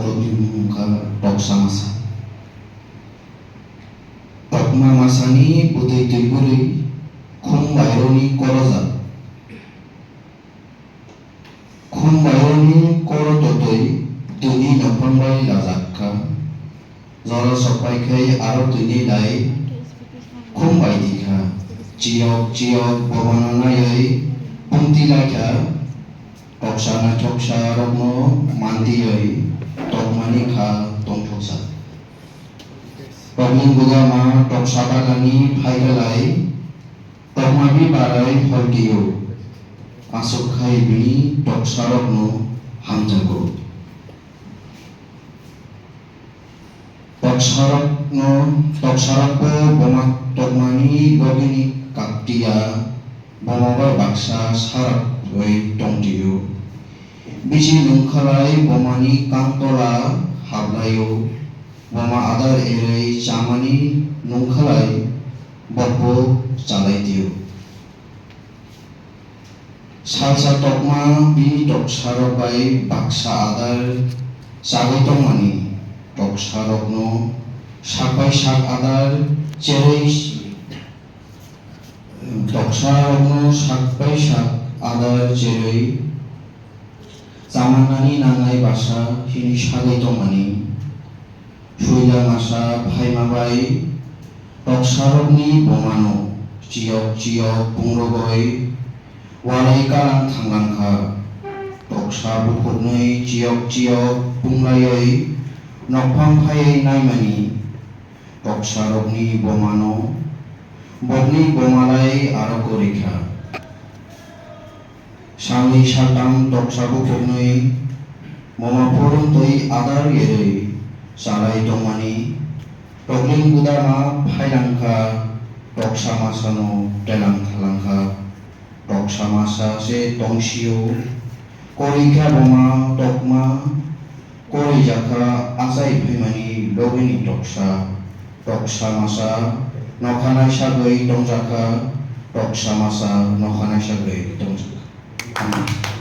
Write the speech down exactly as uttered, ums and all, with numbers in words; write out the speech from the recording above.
Borokni bumung wngkha Toksa Masa. Tokma Masani bwtwi twi bwrwi khum baironi korojak. Khum baironi koro totwi twini nophang bai lajak kha. Jora sokpai khai aro twini lai khum bai di kha. Chiyok chiyok bobano naiwi pungti lai kha. Toksa naithoksa rokno mandiwi tokmani kha tongthoksa. Tokling gudama toksa bagani phaikhalai tokmani barai holtio. Aswk khai bini toksarokno hamjago. Toksarokno, toksarokbo boma tokmani logini kaktiya, boma bai baksa sarakwi tongtio. Bisi nungkhalai bomani kangtola hablaio, boma adar erwi chamani nungkhalai bokbo chalaitio. Salsa tokma bini toksarok bai baksa adar chagwi tongmani toksarokno sak bai sak adar cherwi, toksarokno sak bai sak adar cherwi chamannani nangnai basa hini sagwi tongmani. Suila masa phaima bai toksarokni bomano chiyok chiyok pungrogwi walai kalang thanglang kha. Toksa bukhuknwi chiyok chiyok punglaiwi nokphang phaiwi naimani toksarokni bomano bokni bomalai aro kwrwi kha. Salnwi saltham toksa bukhuknwi boma phurung twi adar yerwi chalai tongmani tokling gudama phailang kha, toksa masano telang thalang kha. Toksa masa se tongsio, kwrwi kha boma tokma, kwrwi jakha achai phaimani logini toksa. Toksa masa nokha naisagwi tongjakha, toksa masa nokha naisagwi tongjakha.